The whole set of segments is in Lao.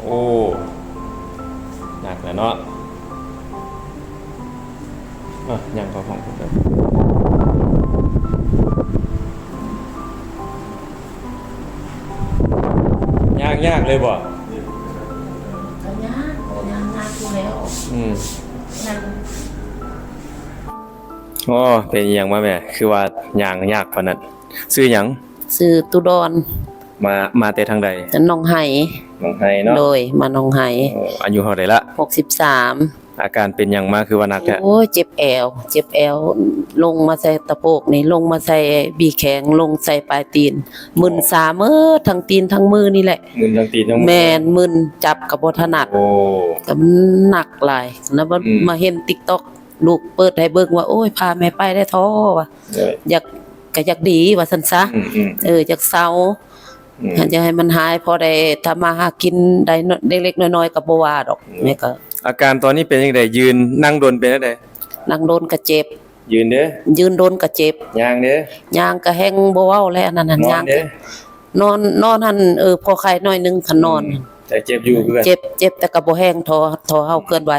ໂອ້ ໜັກແລ້ວເນາະ. ອ່ະ ຍ່າງເຂົ້າຫ້ອງພຸ້ນເດີ. ຍ່າງຍາກເລີຍບໍ່? ກໍຍາກ ກໍຍາກ ຍາກຢູ່ແລ້ວ. ອືມ ໂອ້ ເປັນອີ່ຫຍັງມາແມ່ ຄືວ່າຍ່າງຍາກປານນັ້ນ? ຊື່ຫຍັງ? ຊື່ຕຸດອນ. ມາ ມາແຕ່ທາງໃດ? ໜອງໄຮ. ໜອງໄຮເນາະ. ໂດຍ ມາໜອງໄຮ. ໂອ້ ອາຍຸເທົ່າໃດລະ? ຫົກສິບສາມ. ອາການເປັນຫຍັງມາຄືວ່າໜັກແທ້? ໂອ້ຍ ເຈັບແອວ ເຈັບແອວ ລົງມາໃສ່ສະໂພກນີ້ ລົງມາໃສ່ບີແຂ້ງ ລົງໃສ່ປາຍຕີນ ມຶນຊາໝົດ ທັງຕີນທັງມືນີ້ແຫຼະ. ມຶນທັງຕີນທັງມື? ແມ່ນ ມຶນ ຈັບກໍບໍ່ຖະໜັດ. ໂອ້ ກໍມັນໜັກຫຼາຍ ແລ້ວມາ ອືມ ມາເຫັນຕິກຕັອກ ລູກເປີດໃຫ້ເບິ່ງວ່າ ໂອ້ຍ ພາແມ່ໄປແດ່ທໍວ່າ ໂດຍ ຢາກ ກໍຢາກດີວ່າຊັ້ນຊະ. ອືມໆ ເອີ ຢາກເຊົາ ອືມ ຢາກໃຫ້ມັນຫາຍ ພໍໄດ້ທຳມາຫາກິນໄດ້ເລັກໆນ້ອຍໆ ກໍບໍ່ວ່າດອກ. ອືມ ແມ່ກໍ ອາການຕອນນີ້ເປັນຈັ່ງໃດ? ຢືນ ນັ່ງດົນເປັນຈັ່ງໃດ? ນັ່ງດົນກໍເຈັບ. ຢືນເດ້? ຢືນດົນກໍເຈັບ. ຍ່າງເດ້? ຍ່າງກໍແຮ່ງບໍ່ເວົ້າແລ້ວ ອັນນັ້ນ ນອນເດ້? ຍ່າງ ນອນ ນອນຫັ້ນ ເອີ ພໍໄຄໜ້ອຍໜຶ່ງ ຄັນນອນ. ອືມ ແຕ່ເຈັບຢູ່ຄືກັນ? ເຈັບ ເຈັບ ແຕ່ກໍບໍ່ແຮງ ທໍ່ ທໍ່ເຮົາເຄື່ອນໄຫວ.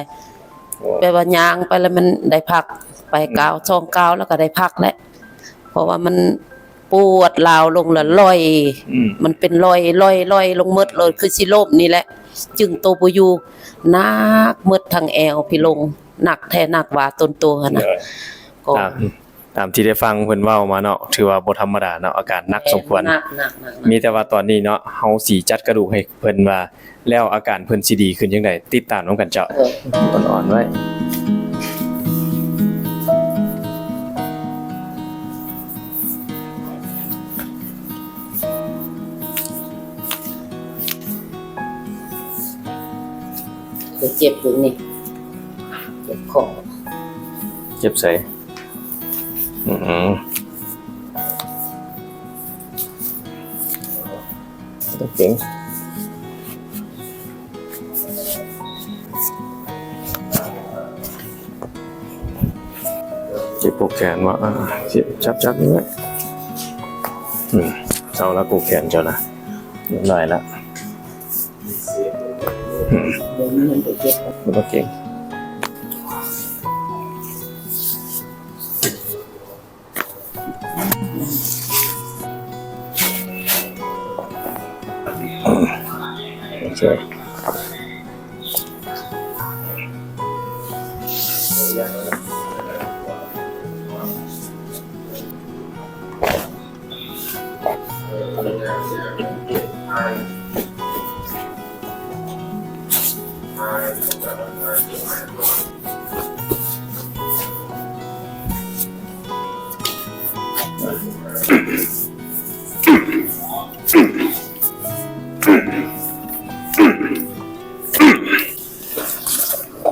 ໂອ້ ແບບວ່າຍ່າງໄປແລ້ວມັນໄດ້ພັກ ໄປ ອືມ ກ້າວສອງກ້າວ ແລ້ວກໍໄດ້ພັກແຫຼະ ເພາະວ່າມັນປວດລາວລົງແລ້ວລອຍ. ອືມ ມັນເປັນລອຍ ລອຍ ລອຍລົງໝົດເລີຍ ຄືຊິລົ້ມນີ້ແຫຼະ ຈຶ່ງໂຕບໍ່ຢູ່. ໜັກໝົດທັງແອວ ພີ່ລົງ ໜັກແທ້ໜັກວ່າ ຕົນໂຕຫັ້ນນະ. ໂດຍ ກໍ ຕາມ ຕາມທີ່ໄດ້ຟັງເພິ່ນເວົ້າມາເນາະ ຖືວ່າບໍ່ທຳມະດາເນາະ ອາການໜັກສົມຄວນ. ແມ່ນ ໜັກ ໜັກ ໜັກ ໜັກ. ມີແຕ່ວ່າຕອນນີ້ເນາະ ເຮົາຊິຈັດກະດູກໃຫ້ເພິ່ນວ່າ ແລ້ວອາການເພິ່ນຊິດີຂຶ້ນຈັ່ງໃດ ຕິດຕາມນຳກັນເຈົ້າ. ເອີ ອ່ອນໆໄວ້. ເຈັບຢູ່ນີ້ ເຈັບຄໍ. ເຈັບໃສ? ອືມ ໂອເຄ ເຈັບພວກແຂນວະ ອ່າ ຈັບໆນີ້ໄວ້. ອືມ ເຊົາລະ ຜູກແຂນເຈົ້ານະ ຮຽບຮ້ອຍລະ. ອືມ ບໍ່ເກັ່ງ ໂອເຄ.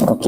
ໂອເຄ.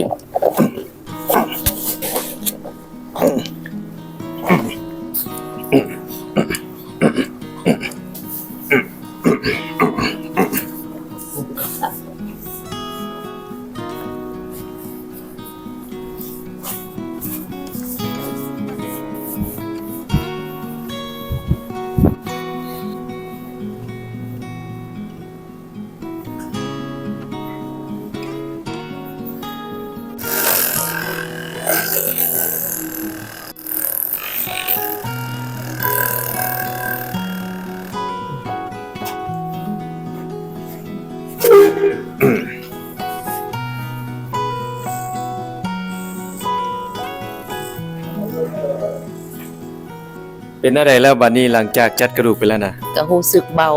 ເປັນແນວໃດແລ້ວບັດນີ້ ຫຼັງຈາກຈັດກະດູກໄປແລ້ວນະ? ກໍຮູ້ສຶກເບົາ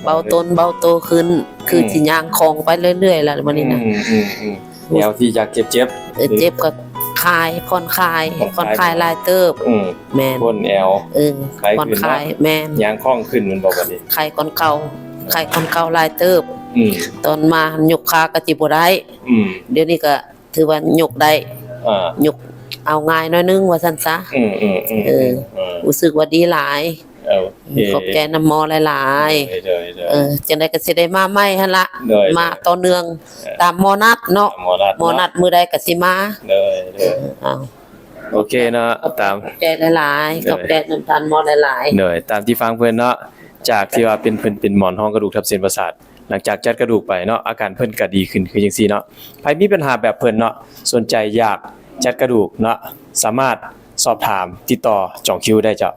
ເບົາຕົນເບົາໂຕຂຶ້ນ ອືມ ຄືຊິຍ່າງຄ່ອງໄປເລື້ອຍໆແລ້ວບັດນີ້ນະ. ອືມໆໆ ແນວທີ່ຢາກເຈັບໆ ເອີ ເຈັບກໍຄາຍ ຜ່ອນຄາຍ ຜ່ອນຄາຍ ຜ່ອນຄາຍຫຼາຍເຕີບ. ອືມ ແມ່ນ ຄົນແອວ ເອີ ຄາຍຂຶ້ນເນາະ ຜ່ອນຄາຍ ແມ່ນ ຍ່າງຄ່ອງຂຶ້ນແມ່ນບໍ່ບັດນີ້? ຄາຍກ່ອນເກົ່າ ຄາຍກ່ອນເກົ່າຫຼາຍເຕີບ. ອືມ ຕອນມາຫັ້ນຍົກຂາກໍຊິບໍ່ໄດ້. ອືມ ດຽວນີ້ກໍ ຖືວ່າຍົກໄດ້ ອ່າ ຍົກເອົາງ່າຍໜ້ອຍໜຶ່ງວ່າຊັ້ນຊະ. ອືມໆໆ ເອີ ເອີ ຮູ້ສຶກວ່າດີຫຼາຍ. ໂອເຄ ຂອບໃຈນຳໝໍຫຼາຍໆ. ໂດຍໆໆ ເອີ ຈັ່ງໃດກໍຊິໄດ້ມາໃໝ່ຫັ້ນລະ. ໂດຍໆ ມາຕໍ່ເນື່ອງ ເອີ ຕາມໝໍນັດເນາະ. ຕາມໝໍນັດເນາະ ໝໍນັດມື້ໃດກໍຊິມາ. ໂດຍໆ ເອີ ເອົາ ໂອເຄເນາະ ຕາມ ຂອບໃຈຫຼາຍໆ. ໂດຍ ຂອບໃຈນຳທ່ານໝໍຫຼາຍໆ. ໂດຍ ຕາມທີ່ຟັງເພິ່ນເນາະ ຈາກທີ່ວ່າເປັນ ເພິ່ນເປັນໝອນຮອງກະດູກທັບເສັ້ນປະສາດ ຫຼັງຈາກຈັດກະດູກໄປເນາະ ອາການເພິ່ນກໍດີຂຶ້ນຄືຈັ່ງຊີ້ເນາະ. ໃຜມີບັນຫາແບບເພິ່ນເນາະ ສົນໃຈຢາກຈັດກະດູກເນາະ ສາມາດສອບຖາມຕິດຕໍ່ຈອງຄິວໄດ້ເຈົ້າ.